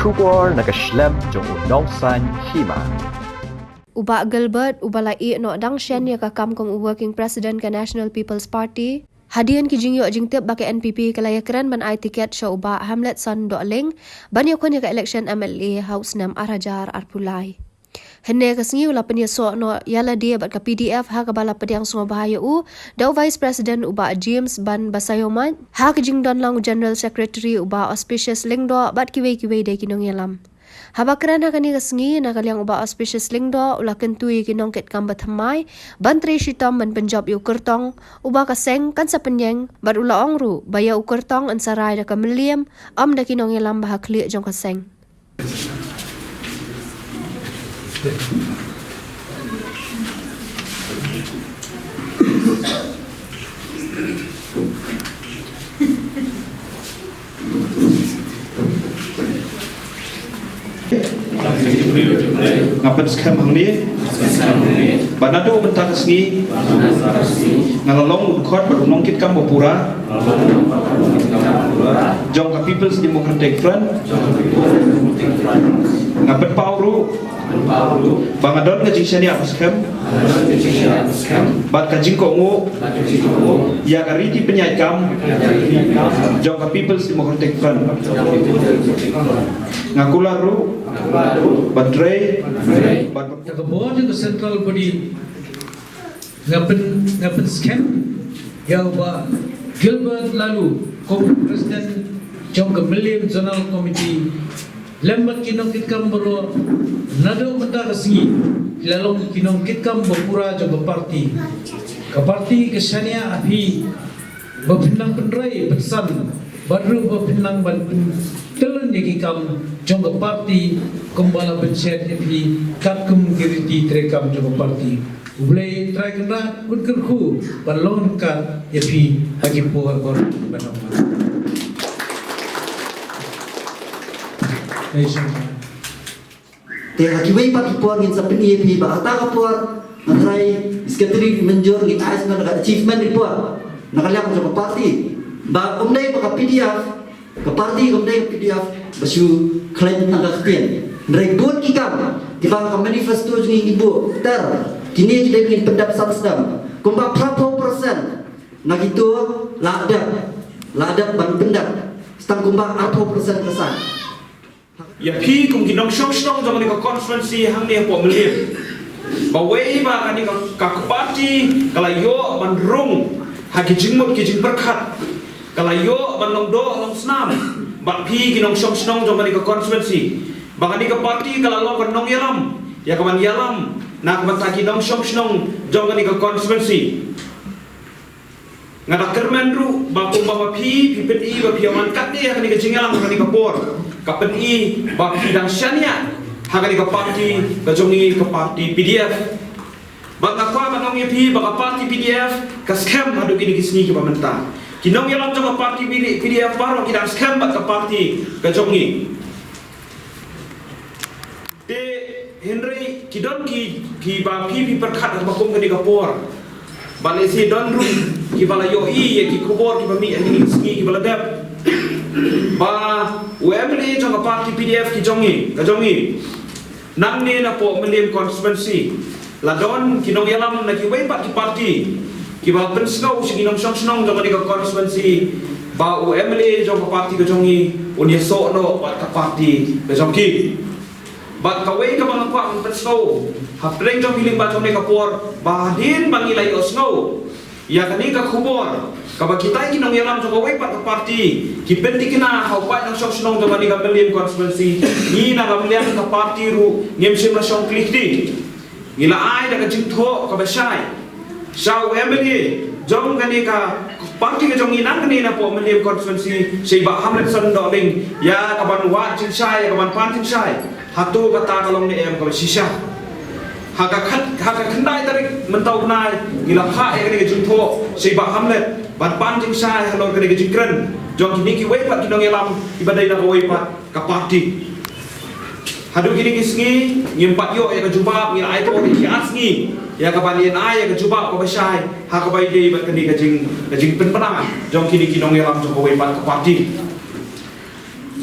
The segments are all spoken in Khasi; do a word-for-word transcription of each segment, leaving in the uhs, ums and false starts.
Khubor na ka shlem jong u Nongsaiñ Hima. U Bah Gilbert, uba la ïeh noh dang shen ïa ka kam kum u Working President ka National People's Party, hadien ki jingïoh jingtip ba ka N P P ka la ïakren ban ai tiket sha u Bah Hamletson Dohling ban ïakhun ïa ka election M L A ha u snem ar hajar arphew lai. Hynne ka sngi u la pynïasoh noh ïa lade bad ka P D F, ha kaba la pdiang sngewbha ïa u da u Vice President u Bah James Ban Basaiawmoit, ha ka jingdon lang u General Secretary u Bah Auspicious Lyngdoh bad kiwei kiwei de ki nongïalam. Haba kren ha kane ka sngi na ka liang u Bah Auspicious Lyngdoh u la kyntu ïa ki nongkitkam bathymmai ban trei shitom ban pynjop ïa u kyrtong, uba ka seng kan sa pynïeng, bad u la ong ruh ba ïa u kyrtong yn sa rai da ka mylliem, ym da ki nongïalam ba ha khlieh jong ka seng. Nga pynskhem hangne ba naduh mynta ka sngi nga la long u dkhot bad u nongkitkam ba pura jong ka People's Democratic Front. Nga pynpaw ruh ba nga don ka jingshaniah skhem bad ka jingkohnguh ïa ka riti pynïaid kam jong ka People's Democratic Front. Nga kular ruh ban trei bad... Da ka bor jong ka central body, nga pyn, nga pynskhem ïa u Bah Gilbert Laloo kum u president jong ka Mylliem Zonal Committee, lem bad ki nongkitkam baroh. Naduh mynta ka sngi ki la long ki nongkitkam ba pura jong ka party. Ka party ka shaniah ha phi ba phin nang pynrei pynsan bad ruh ba phin nang ban pyntyllun ïa ki kam jong ka party kumba la pynshet ïa phi katkum ki riti treikam jong ka party. U Blei Trai Kynrad un kyrkhu ban long ryngkat ïa phi ha ki por baroh ban wan. Te ha kiwei pat ki por ngin sa pyni ïa phi ba kata ka por, nga trai Secretary Mynjur, ngin ai sngewbha ka achievement report na ka liang jong ka party. Ba ym dei ba ka P D F, ka party ym dei ka P D F ba shu khlaiñ tang ka ktien. Hynrei bun ki kam kiba ka manifesto jong ngi ngi buh ter, kine ki dei ngin pyndep san snem. Kumba phraphew percent na kito la dep, la dep ban pyndep. Tang kumba arphew percent ka saiñ. Ïa phi kum ki nongshong shnong jong kane ka constituency hangne hapoh Mylliem, ba wei ba kane ka, ka party ka la ïoh ban rung ha ki jingmut ki jingpyrkhat, ka la ïoh ban long doh long snam bad phi ki nongshong shnong jong kane ka constituency, ba kane ka party ka la long ka nongïalam ïa ka ban ïalam na ka bynta ki nongshong shnong jong kane ka constituency. Nga da kyrmen ruh ba kumba ma phi, phi pyni ba phi ïa wan katne ha kane ka jingïalang ha kane ka por, ka pyni ba phi dang shaniah ha kane ka party ka jong ngi, ka party P D F. Bad nga kwah ban ong ïa phi ba ka party P D F ka skhem haduh kine ki sngi kiba mynta. Ki nongïalam jong ka party P D F baroh ki dang skhem bad ka party ka jong ngi. Te hynrei ki don ki, kiba phi phi pyrkhat ha kaba kum kane ka por. Ba lehse don ruh kiba la ïohi ïa ki khubor kiba mih ha kine ki sngi kiba la dep, ba u M L A jong ka party P D F ki jong ngi, ka jong ngi, nangne napoh Mylliem constituency, la don ki nongïalam na kiwei pat ki party kiba pynsngew sha ki nongshong shnong jong kane ka constituency ba u M L A jong ka party ka jong ngi un ïasoh noh bad ka party ka jong ki. Bad kawei kaba nga kwah ban pynsngew hapdeng jong ki lyngba jong kane ka por, ba hadien ba ngi la ïohsngew ïa kane ka khubor kaba kitai ki nongïalam jong kawei pat ka party ki pynthikna ha u paid nongshong shnong jong kane ka Mylliem constituency, ngi na ka Mylliem ka party ruh ngim shym la shong kli kti. Ngi la ai da ka jingthoh kaba shai sha u M L A jong kane ka party ka jong ngi nangne napoh Mylliem constituency, sha i Bah Hamletson Dohling, ïa ka ban wad jingshai, ïa ka ban pan jingshai. Hato kata ka long ne em kaba shisha? Ha ka khat, ha ka khyndai tarik mynta u bnai ngi la phah ïa kane ka jingthoh sha i Bah Hamlet ban pan jingshai halor kane ka jingkren jong kine kiwei pat ki nongïalam kiba dei na kawei pat ka party. Haduh kine ki sngi ngim pat ïoh ïa ka jubab, ngi la ai por ïa ki ar sngi ïa ka ban ïa ai ïa ka jubab kaba shai ha kaba ïadei bad kane ka jing, ka jingpynbna jong kine ki nongïalam jong kawei pat ka party.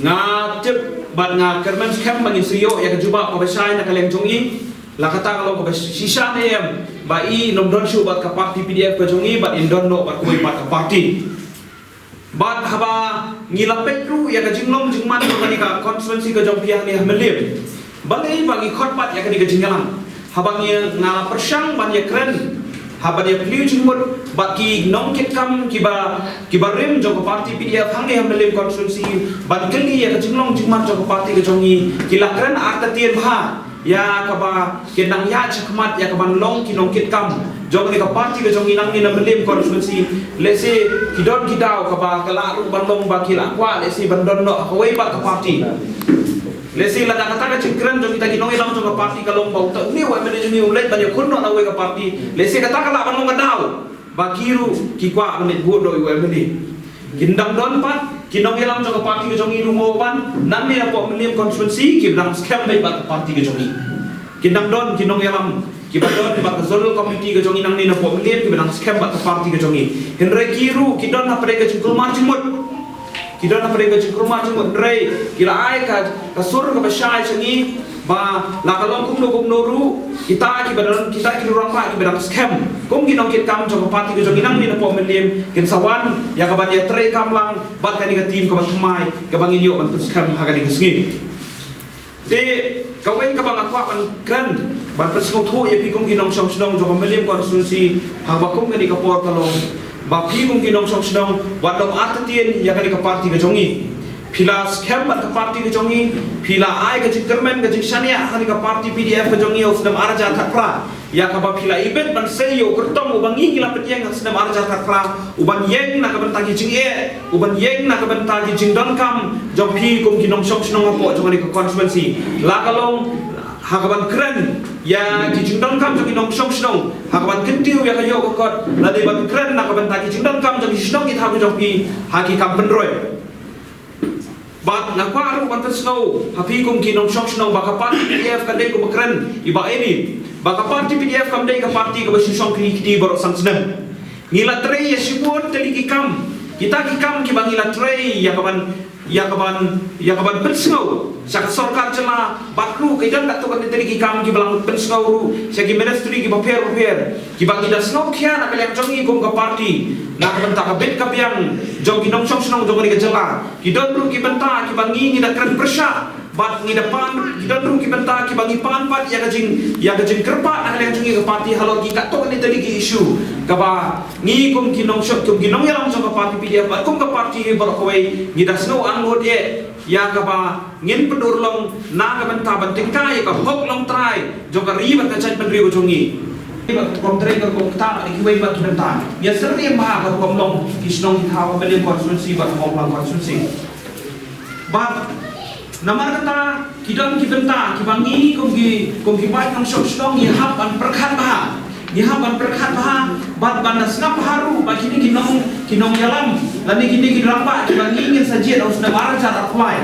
Nga tip bad nga kyrmen skhem ba ngin sa ïoh ïa ka jubab kaba shai na ka liang jong i. La kata ka long kaba shisha ne em ba i nym don shuh bad ka party P D F ka jong i bad in don noh bad kawei pat ka party. Bad haba ngi la peit ruh ïa ka jinglong jingman jong kane ka constituency ka jong phi hangne ha Mylliem, balei ba ngi khot pat ïa kane ka jingïalang? Haba ngi, nga la pyrshang ban ïakren, haba ïa plie jingmut bad ki nongkitkam kiba, kiba rim jong ka party P D F hangne ha Mylliem constituency, ban kylli ïa ka jinglong jingman jong ka party ka jong ngi, ki la kren artatien bha ïa kaba ki dang ïaid shakhmat ïa kaban long ki nongkitkam jong kane ka party ka jong ngi nangne na Mylliem constituency. Lehse ki don ki daw kaba ka lah ruh ban long ba ki la kwah lehse ban don noh ha kawei pat ka party. Lehse lada kata ka jingkren jong kita ki nongïalam jong ka party ka long ba uta une u M L A jong ngi u leit ban ïakhun noh na kawei ka party, lehse kata ka lah ban long ka daw ba ki ruh ki kwah ban leit vote noh ïa u M L A. Kin dang don pat ki nongïalam jong ka party ka jong ngi ruh mo ban nangne na poh Mylliem constituency kiba dang skhem beit bad ka party ka jong ngi. Kin dang don ki nongïalam kiba don bad ka zonal committee ka jong ngi nangne na poh Mylliem kiba dang skhem bad ka party ka jong ngi. Hynrei ki ruh ki don hapdeng ka jingkulmar jingmut. Ki don hapdeng ka jingkulmar jingmut, hynrei ki la ai ka, ka sur kaba shai sha ngi ba la ka long kumno kumno ruh kita kiba don, kita ki rangbah kiba dang skhem kum ki nongkitkam jong ka party ka jong ngi nangne na poh Mylliem kin sa wan ïa kaban ïatreikam lang bad kane ka team kaba thymmai kaba ngin ïoh ban pynskhem ha kane ka sngi. Te kawei kaba nga kwah ban kren ban pynsngewthuh ïa phi kum ki nongshong shnong jong ka Mylliem constituency ha kaba kum kane ka por ka long ba phi kum ki nongshong shnong wat nym artatien ïa kane ka party ka jong ngi. Phi la skhem bad ka party ka jong ngi, phi la ai ka jingkyrmen ka jingshaniah ha kane ka party P D F ka jong ngi ha u snem ar hajar khatphra. Ïa kaba phi la ibit ban sei ïa u kyrtong uba ngi ngi la pynïeng ha u snem ar hajar khatphra, uban ïeng na ka bynta ki jingeh, uban ïeng na ka bynta ki jingdonkam jong phi kum ki nongshong shnong hapoh jong kane ka constituency. La ka long ha kaban kren ïa ki jingdonkam jong ki nongshong shnong, ha kaban kyntiew ïa ka ïoh ka kot, lane ban kren na ka bynta ki jingdonkam jong ki shnong ki thaw ki jong phi ha ki kam pynroi. Bad nga kwah ruh ban pynsngew ha phi kum ki nongshong shnong ba ka party P D F ka dei kum ba kren i Bah Eli ba ka party P D F kam dei ka party kaba shu shong kine kine baroh san snem. Ngi la trei ïa shibun tylli ki kam, kita ki kam kiba ngi la trei ïa kaban, ïa kaban, ïa kaban pynsngew sha ka sorkar jylla bad ruh ki don katto katne tylli ki kam kiba la pynsngew ruh sha ki ministry kiba pher bapher. Kiba ngi da sngewkhia na ka liang jong ngi kum ka party na ka bynta ka bit ka biang jong ki nongshong shnong jong kane ka jylla. Ki don ruh ki bynta kiba ngi ngi da kren pyrshah bad ngi da pan, ki don ruh ki bynta kiba ngi pan pat ïa ka jing, ïa ka jingkyrpad na ka liang jong ngi ka party halor ki katto katne tylli ki issue kaba ngi kum ki nongshong, kum ki nongïalam jong ka party P D F bad kum ka party baroh kawei ngi da sngew angnud eh ïa kaba ngin pynurlong na ka bynta ban tyngkai ïa ka hok longtrai jong ka ri bad ka jaitbynriew jong ngi. Bad ka rukom trei ka rukom ktah bad kiwei pat ki bynta. Ïa syriem bha ka rukom long ki shnong ki thaw ha Mylliem constituency bad Mawphlang constituency. Bad namar kata ki don ki bynta kiba ngi kum ki, kum ki paid nongshong shnong ngi hap ban pyrkhat bha. Ngi hap ban pyrkhat bha bad ban da sngap bha ruh ba kine ki nong, ki nongïalam lane kine ki rangbah kiba ngi ngin sa jied ha u snem ar hajar arphew lai.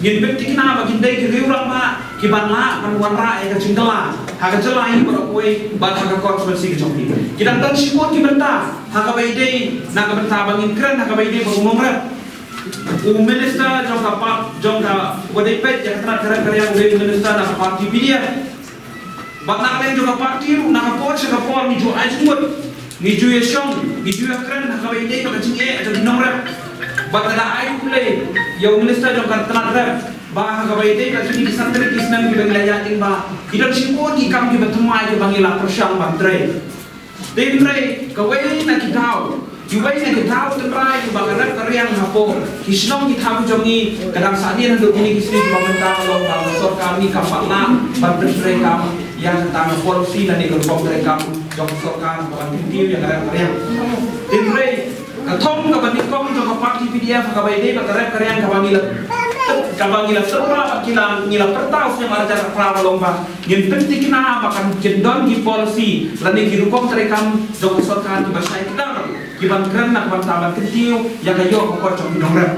Ngin pynthikna ba kin dei ki riew rangbah kiban lah ban wanrah ïa ka jingkylla ha ka jylla hi baroh kawei bad ha ka constituency ka jong phi. Ki dang don shibun ki bynta ha kaba ïadei na ka bynta ba ngin kren ha kaba ïadei bad u nongrep. U minister jong ka par-, jong ka, uba dei peit ïa ka tnat ka rep ka riang u dei u minister na ka party P D F. Bad na ka liang jong ka party ruh na ka por sha ka por ngi ju ai jingmut, ngi ju ïa shong, ngi ju ïa kren ha kaba ïadei bad ka jingeh jong ki nongrep. Bad nga da ai khublei ïa u minister jong ka tnat rep ba ha kaba ïadei bad kine ki san tylli ki snem kiba ngi la ïaid lyngba, ki don shibun ki kam kiba thymmai kiba ngi la pyrshang ban trei. Te hynrei kawei na ki daw, kiwei na ki daw tynrai kiba ka rep ka riang hapoh ki shnong ki thaw jong ngi, ka dang sahdien haduh kine ki sngi kiba mynta ka long ba ka sorkar ngi kam pat lah ban pyntreikam ïa kata ka policy lane ka rukom treikam jong ka sorkar kaba kyntiew ïa ka rep ka riang. Te hynrei ka thong kaba nyngkong jong ka party P D F kaba ïadei bad ka rep ka riang kaba ngi la, kaba ngi la syrwa bad ki la, ngi la pyrta u snem ar hajar arphew ka long ba ngin pynthikna ba kan, kin don ki policy lane ki rukom treikam jong ka sorkar kiba shai kdar kiban kren na ka bynta ban kyntiew ïa ka ïoh ka kot jong ki nongrep.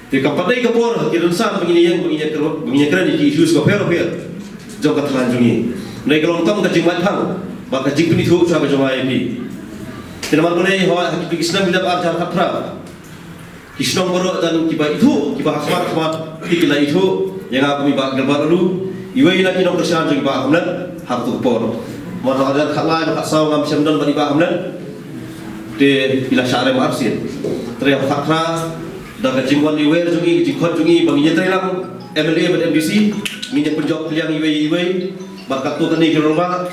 Te kam pat dei ka por ki rynsan ba ngin ïeng ba ngin ïakren, ba ngin ïakren ïa ki issues bapher bapher jong ka thaiñ jong ngi. Hynrei ka long tang ka jingmait phang bad ka jingpynithuh sha ka jong I P. Te namar balei, hooid, ha kito ki snem ki la dep ar hajar khatphra Ki shnong baroh, tang kiba ithuh, kiba ha khmat khmat ki, ki la ithuh ïa nga kum i Bah Gilbert Laloo, iwei na ki nongkyrshan jong i Bah Hamlet ha kato ka por. Namar ha ar hajar khatlai bad khatsaw ngam shym don bad i Bah Hamlet, te i la shah rem arsien. Te ha khatphra, da ka jingwan iwer jong i, ka jingkhot jong i ba ngin ïatrei lang M L A bad M D C, ngin ïa pynjop pynïaid iwei iwei. Bad katto katne ki rangbah,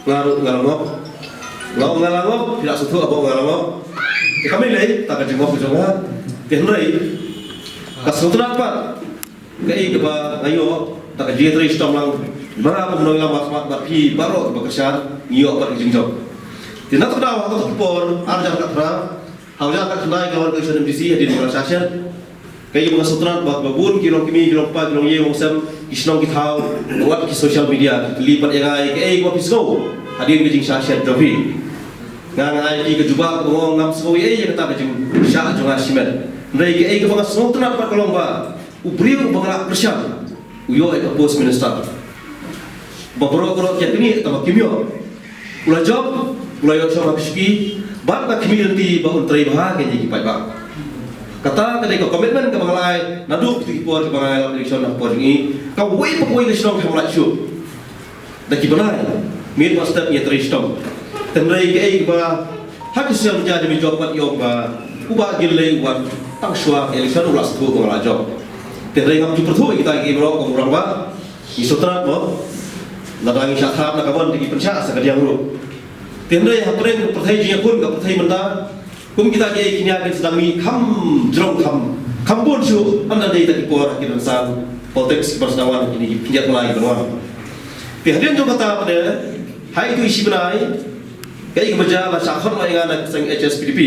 nga ruh nga la ngop. Nga ong nga la ngop, phi la sngewthuh ba nga la ngop. Te kam lei lei, kata ka jingngop ka jong nga. Te hynrei ka sngewtynnat pat kaei kaba nga ïoh, kata ka jingtrei shitom lang. Ba nga kum u nongïalam ha khmat bad phi baroh kiba kyrshan, ngi ïoh pat ka jingjop. Te na kata ka daw, ha kato ka por, ar hajar khatphra, ha u hajar khatkhyndai ka wan ka election M D C, hadien ba nga la shah shet. Kaei ba nga sngewtynnat ba, ba bun ki longkmie, ki longkpa, ki longïing longsem, ki shnong ki thaw, wat ki social media, ki kylli pat ïa nga, kaei ba phi sngew hadien ka jingshah shet jong phi. Nga, nga ai ki ka jubab kaba nga ong ngam sngew ei ei ïa kata ka jingshah jong nga shimet. Hynrei kaei kaba nga sngewtynnat pat ka long ba u briew uba nga la kyrshan u ïoh ïa ka post minister. Ba baroh baroh ki ïa kynnoh, tangba kim ïoh. U la jop, u la ïoh shong ha ka shuki, bad nga khmih lynti ba un trei bha ha kine ki paidbah. Kata ka dei ka commitment kaba nga la ai naduh kito ki por kiba nga ïalap election ha ka por jong ngi. Kawei pa kawei ka shnong kam lait shuh. Da ki bnai, miet bad step ngi ïatrei shitom. Te hynrei kaei kaba ha ki social media me jop pat ïoh ba u Bah Gil lei u wan tang shuwa ka election u la sngewthuh ba nga la jop. Te hynrei ngam ju pyrthuh ïa kita kiei baroh kum u rangbah. Ngi sngewtynnat mo, lada ngi shah thap na ka mon te ki pynshah sa kadiang ruh. Te hynrei hapdeng ka pyrthei jingïakhun, ka pyrthei mynta, kum kita kiei ki nia kin sdang mih kham jrong, kham, kham bun shuh, ym da dei ta ki por ha ki rynsan politics kiba sdang wan ha kine ki pynïaid bnai kiban wan. Te hadien jong kata pat de, ha itu i shi bnai, kaei kaba jia, la shah khot noh ïa nga na ka seng H S P D P.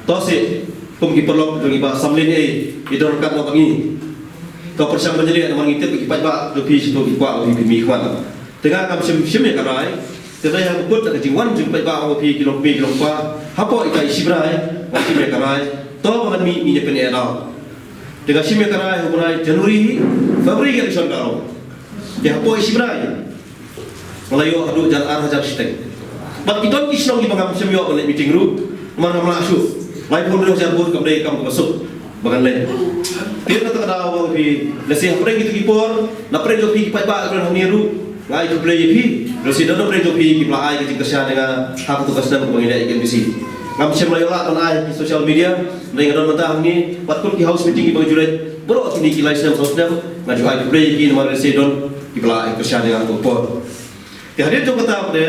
To seh, kum ki paralok jong i Bah Samlin, eh, i don ryngkat noh bad ngi. Ka pyrshang ban ïaleh namar ngi tip ki paidbah jong phi shito ki kwah ba phin mihkhmat. Te nga ngam shym shim ïa ka rai. Te hynrei ha ka kut ka jingwan jong ki paidbah, ong ba phi ki longkmie ki longkpa, hapoh ita i shi bnai ngam shim ïa ka rai. To ba ngan mih, ngin ïa pyneh daw. Te nga shim ïa ka rai ha u bnai January, February ka election ka long. Te hapoh i shi bnai nga la ïoh haduh jan ar hajar shiteng. Bad ki don ki shnong kiba ngam shym ïoh ban leit meeting ruh namar ngam lah shuh. Laiphew hynriew hajar vote kam dei kam kaba suk ba ngan leh. Te na kata ka daw, ong phi, lehse hapdeng kito ki por, na pdeng jong phi ki paidbah kiba don hangne ruh, nga ai khublei ïa phi. Lehse don na pdeng jong phi kiba la ai ka jingkyrshan ïa nga ha kato ka snem kaba ngi leh ïa ka M D C. Ngam shym la ïoh lah ban ai ha ki social media, hynrei nga don mynta hangne, bad kum ki house meeting kiba nga ju leit baroh kine ki lai snem saw snem, nga ju ai khublei ïa ki namar lehse don kiba la ai kyrshan ïa nga ha kato ka por. Te hadien jong kata pat de,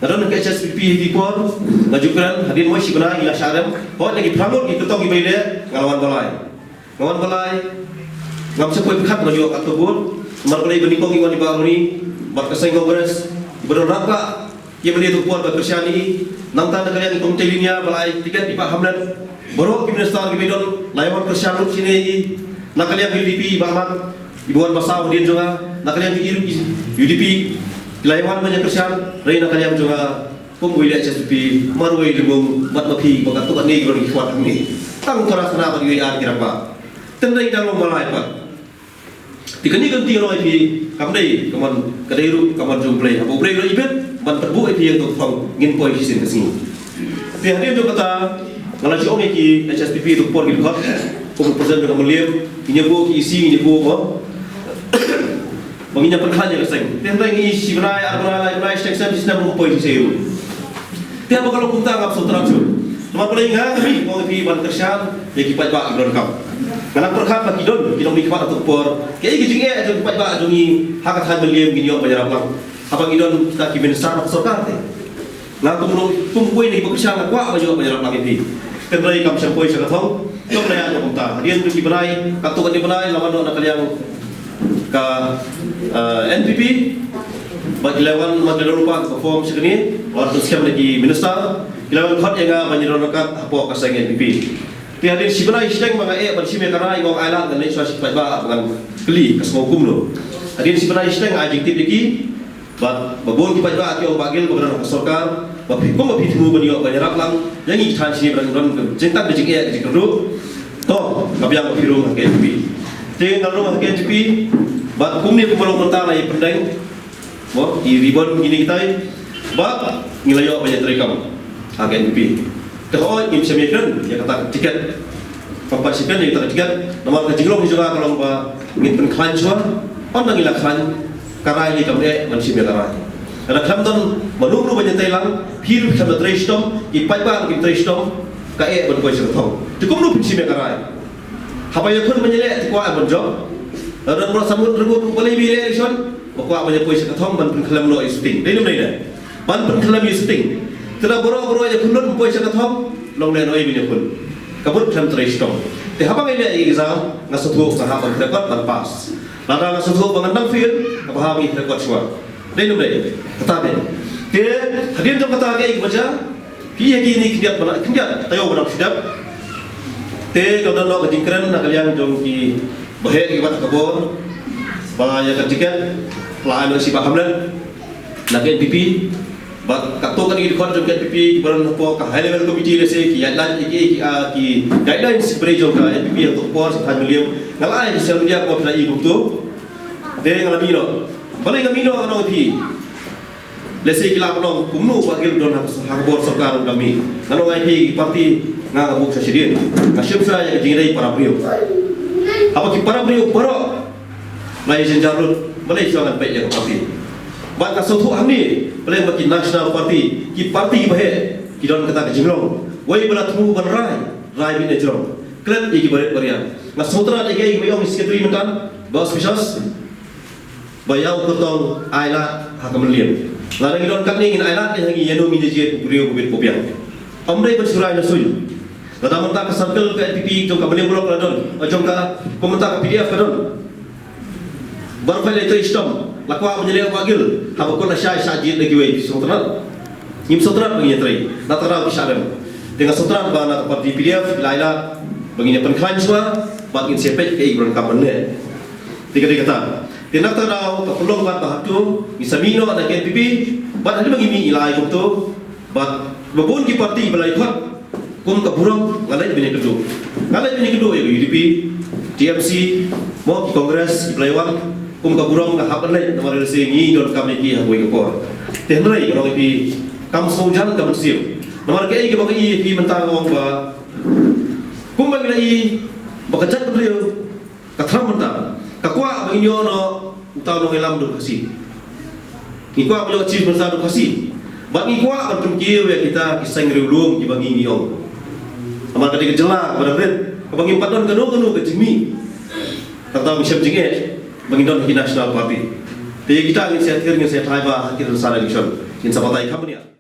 nga don ha ka H S P D P ha ki por, nga ju kren, hadien mo shi bnai ngi la shah rem, hooid na ki phra ngut ki kyrtong kiba ïaleh, nga la wan ba lai. Nga wan ba lai, ngam shym poi pyrkhat nga ïoh katto vote, namar balei ba nyngkong i wan i Bah Ronnie bad ka seng Congress, iba don rangbah, ki ïa mane ha kato ka por ba kyrshan ïa i, nangta na ka liang i Kong Teilynia ba la ai ticket i Bah Hamlet, baroh ki minister kiba don, la ïa wan kyrshan lut shane ïa i, na ka liang ka U D P i Bah Ahmad, iba wan ba saw hadien jong nga, na ka liang ka U D P, ki la ïa wan ban ïa kyrshan, hynrei na ka liang jong nga, kum uwei u H S P D P, marwei lyngngoh, bad ma phi, ba katto katne ki briew ki khot hangne. Tang Thoras Khynnah bad U R ki rangbah. Te hynrei ngi dang long ba lai pat. Te kane ka lynti nga ong ïa phi, kam dei ka mon, ka dei ruh ka mon jong U Blei. Haba U Blei u la ibit ban pynbuh ïa phi ïa kato ka thong, ngin poi shisien ka sngi. Te hadien jong kata, nga la ju ong ïa ki H S P D P ha kato ka por ki dkhot, kum u president jong ka Mylliem, ngin ïa buh ki E C, ngin ïa buh mo. Ba ngin ïa pynkhlaiñ ïa ka seng. Te hynrei ngi shi bnai, ar bnai, lai bnai, shi snem, shi snem, ym poi shisha ruh. Te haba ka long kumta ngam sngewtynnat shuh. Namar balei nga, nga mih, nga ong ïa phi ban kyrshan ïa ki paidbah kiba donkam. Nga nang pyrkhat ba ki don ki nongmihkhmat ha kato ka por. Kaei ka jingeh jong ki paidbah jong ngi ha ka thaiñ Mylliem ngin ïoh ban ïarap lang. Haba ngi don kita ki minister ha ka sorkar te. Nga kum u nong, kum uwei na kiba kyrshan nga kwah ban ïoh ban ïarap lang ïa phi. Te hynrei kam shym poi sha ka thong. Jong la ïa kumta. Hadien ki bnai, katto katne bnai, la wan noh na ka liang ka, eh, N P P. Bad ki la wan, bad ki la wan lypa ka form sha kane, wan pynskhem da ki minister. Ki la wan khot ïa nga ban ïa don ryngkat hapoh ka seng N P P. Te hadien shi bnai shiteng ba nga eh ban shim ïa ka rai, nga ong ai lad ngan leit shuwa sha ki paidbah ban kylli ka sngew kumno. Hadien shi bnai shiteng nga ai jingtip ïa ki. Bad ba bun ki paidbah ki ong Bah Gil ba ka don ha ka sorkar, ba phi kum ba phi thmu ban ïoh ban ïarap lang ïa ngi ki thaiñ shane ba dang don ka jingtang ka jingeh ka jingkyrduh. To, nga biang ba phi rung ha ka N P P. Te nga rung ha ka N P P, bad kumne kumba long mynta la ïa pyndeng mo ki ribbon kine kitai, bad ngi la ïoh ban ïa treikam ha ka N P P. Te hooid ngim shym ïakren ïa kata ka tiket. Ba shisien ïa kata ka tiket, namar ka jinglong jong nga ka long ba ngin pynkhlaiñ shuwa, ynda ngi la khlaiñ, ka rai lei kam eh ban shim ïa ka rai. Lada khlem don mano mano ban ïatai lang, phi ruh phi khlem da trei shitom, ki paidbah kim trei shitom, ka eh ban poi sha ka thong. Te kumno phin shim ïa ka rai? Haba ïakhun ban ïaleh te kwah ban jop. Lada don baroh samut rngut ruh balei ba ïaleh election, ba kwah ban ïapoi sha ka thong ban pynkhlem noh ïa shooting. Dei ne ym dei ne? Ban pynkhlem ïa shooting. Te lada baroh baroh ïakhun lut ban poi sha ka thong, long lehnohei ban ïakhun. Ka mut khlem trei shitom. Te haba ngi leh exam, nga sngewthuh nga hap ban record ban pass. Lada nga sngewthuh ba ngan nang fail, kaba hap ngi record shuwa. Dei ne ym dei? Kata dei. Te hadien jong kata kaei kaba jia, ki ïa kine khyndiat ba la, khyndiat taïew ba la shu dep. Te ka don noh ka jingkren na ka liang jong ki baheh kiba ha ka bor ba ïa ka tiket la ai noh sha i Bah Hamlet na ka N P P. Bad katto katne ki dkhot jong ka N P P kiba don hapoh ka high level committee lehse ki ïaid lait ïa ki, ki, ah, ki guidelines ki briew jong ka N P P ha kato ka por sha thaiñ Mylliem. Nga la ai ha social media kumba phi la i kumto. Te nga la mih noh. Balei nga mih noh, nga ong ïa phi. Lehse ki lah ban ong kumno Bah Gill don ha ka, ha ka bor sorkar, ym dei mih. Ngan ong ïa phi, ki party nga, nga buh sha shadien. Nga shim sha ïa ka jingïadei para briew. Haba ki para briew baroh la ïa jynjar lut, balei shuwa ngan peit ïa ka party? Bad nga sngewthuh hangne, balei ba ki national party, ki party kiba heh, ki don kata ka jinglong. Wei ba la thmu ban rai, rai beit na jrong. Klet ïa ki barit baria. Nga sngewtynnat ïa kaei kaba ong i secretary mynta, Bah Auspicious. Ba ïa u kyrtong ailad ha ka Mylliem. Lada ngi don katne ngin ailad ïa ngi, ïano ngin ïa jied u briew u bit u biang. Ym dei ban shu rai na suiñ. Lada mynta ka circle ka N P P jong ka Mylliem Block la don, jong ka, kum mynta ka P D F ka don. Baroh phi la trei shitom, la kwah ban ïaleh Bah Gill, haba kut lashai shah jied da kiwei, phi sngewtynnat? Ngim sngewtynnat ba ngin ïatrei. Na tang daw ki shah rem. Te nga sngewtynnat ba na ka party P D F la ailad ba ngin ïa pynkhlaiñ shuwa, bad ngin sa peit kaei ba donkam ban leh. Te ka dei kata. Te na kata ka daw, ka pynlong bad ba hato ngi sa mih noh na ka N P P, bad hadien ba ngi mih ngi la ai kumto, bad ba bun ki party ba la ïakhot kum ka burom, nga leit ban ïakynduh. Nga leit ban ïakynduh ïa ka U D P, T M C, mo, ki Congress, kiba la wan, kum ka burom nga hap ban leit, namar lehse ngi donkam ïa ki ha kawei ka por. Te hynrei nga ong ïa phi, kam sngewjan ka mynsiem. Namar kaei kaba nga ïohi ïa phi mynta, nga ong ba kumba ngi la ïohi ba ka jaitbynriew ka thram mynta, ka kwah ba ngin ïoh noh uta u nongïalam duk Khasi. Ngi kwah ban ïoh Chief Minister duk Khasi. Bad ngi kwah ban pynkiew ïa kita ki seng riewlum kiba ngi ngi ong. Namar ka dei ka jylla kaba dang rit, kaba ngim pat don kano kano ka jingmih. Kata ngi shem jingeh ba ngin don ki national party. Te ïa kita ngin sa ïathir, ngin sa ïathir ba ha ki rynsan election ngin sa batai kham bniah.